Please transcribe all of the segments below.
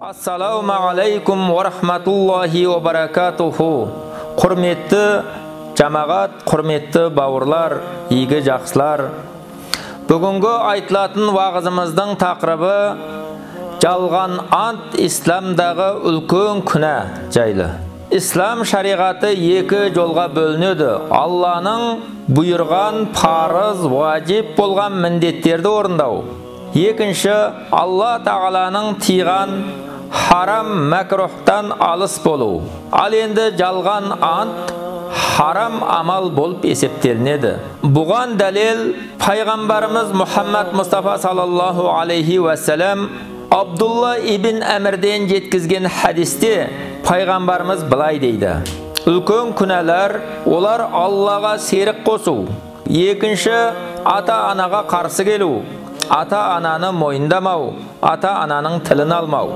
Ассалаумағалейкум уа рахматуллахи уа баракатуху. Құрметті жамағат, құрметті бауырлар, игі жақсылар. Бүгінгі айтылатын уағызымыздың тақырыбы жалған ант исламдағы үлкен күнә жайлы. Ислам шариғаты екі жолға бөлінеді. Алланың бұйырған парыз, уажип болған міндеттерді орындау. Екінші, Алла тағаланың тыйған харам мәкрухтан алыс болу. Ал енді жалған ант харам амал болып есептелінеді. Бұған дәлел пайғамбарымыз Мұхаммад Мұстафа саллаллаху алейхи уассалам Абдулла ибн Әмірден жеткізген хадисте пайғамбарымыз былай дейді: үлкен күнәлар олар Аллаға серік қосу, екінші ата-анаға қарсы келу, ата-ананы мойындамау, ата-ананың тілін алмау,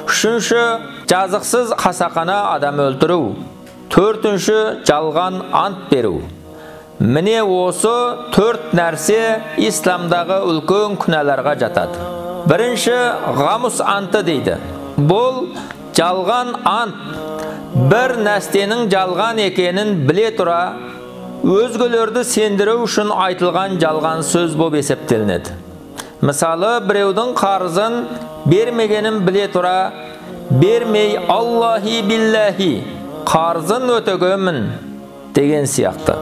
үшінші жазықсыз қасақана адам өлтіру, төртінші жалған ант беру. Міне осы төрт нәрсе исламдағы үлкен күнәларға жатады. Бірінші ғамус анты дейді. Бұл жалған ант. Бір нәрсенің жалған екенін біле тұра өзгелерді сендіру үшін айтылған жалған сөз болып есептелінеді. Мысалы, біреудің қарызын бермегенін біле тұра бермей Аллахи биллахи қарызын өтегенмін деген сияқты.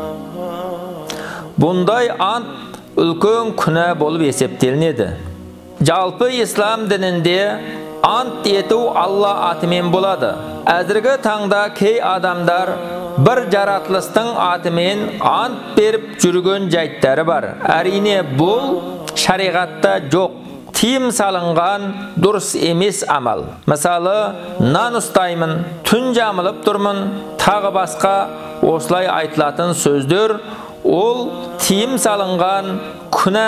Бұндай ант үлкен күнә болып есептелінеді. Жалпы ислам дінінде ант ету Алла атымен болады. Әзіргі таңда кей адамдар бір жаратылыстың атымен ант беріп жүрген жайттары бар. Әрине бұл шариғатта жоқ, тыйым салынған дұрыс емес амал. Мысалы, нан ұстаймын, түн жамылып тұрмын, тағы басқа осылай айтылатын сөздер ол тыйым салынған күнә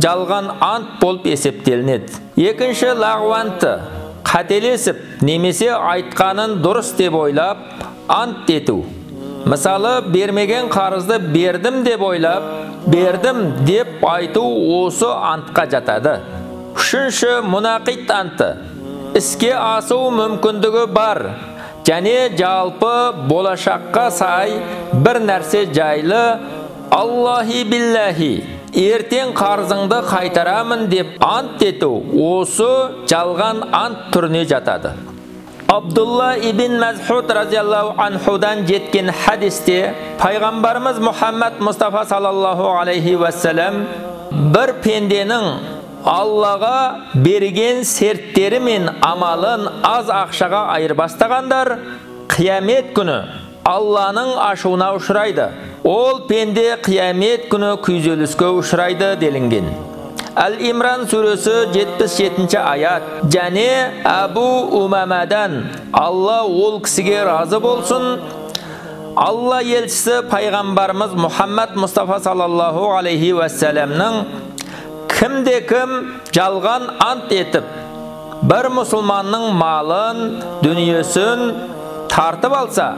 жалған ант болып есептелінеді. Екінші лағуанты, қателесіп немесе айтқанын дұрыс деп ойлап ант ету. Мысалы, бермеген қарызды бердім деп ойлап, бердім деп айту осы антқа жатады. Үшінші мұнақит анты, іске асу мүмкіндігі бар және жалпы болашаққа сай бір нәрсе жайлы Аллахи биллахи ертең қарызыңды қайтарамын деп ант ету осы жалған ант түріне жатады. Абдулла ибн Мәс'уд разияллаху анхудан жеткен хадисте пайғамбарымыз Мұхаммад Мұстафа саллаллаху алейхи уассалам бір пенденің Аллаға берген серттері мен амалын аз ақшаға айырбастағандар қиямет күні Алланың ашуына ұшырайды. Ол пенде қиямет күні күйзеліске ұшырайды делінген. Әл-Имран сүресі 77-ші аят. Және Әбу Умамадан, Алла ол кісіге разы болсын, Алла елшісі пайғамбарымыз Мұхаммад Мұстафа саллаллаху алейхи уассаламның кімде кім жалған ант етіп, бір мұсылманның малын, дүниесін тартып алса,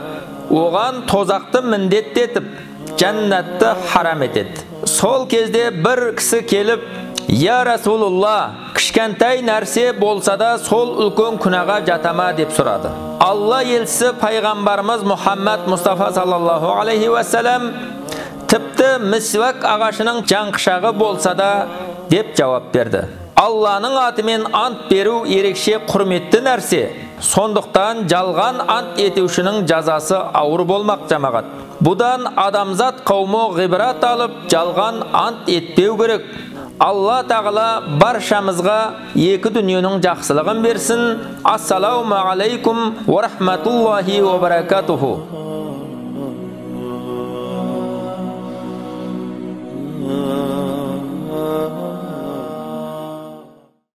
оған тозақты міндеттетіп, жәннатты харам етеді. Сол кезде бір кісі келіп, «Я Расулулла, кішкентай нәрсе болса да сол үлкен күнәға жатама?» деп сұрады. Алла елшісі пайғамбарымыз Мұхаммад Мұстафа саллаллаху алейхи уассалам тіпті мисвак ағашының жаңқышағы болса да деп жауап берді. Алланың атымен ант беру ерекше құрметті нәрсе. Сондықтан жалған ант етушінің жазасы ауыр болмақ жамағат. Бұдан адамзат қауымы ғибрат алып, жалған ант етпеу керек. Алла тағала баршамызға екі дүниенің жақсылығын берсін. Ассалаумағалейкум уа рахматуллахи уа баракатуху.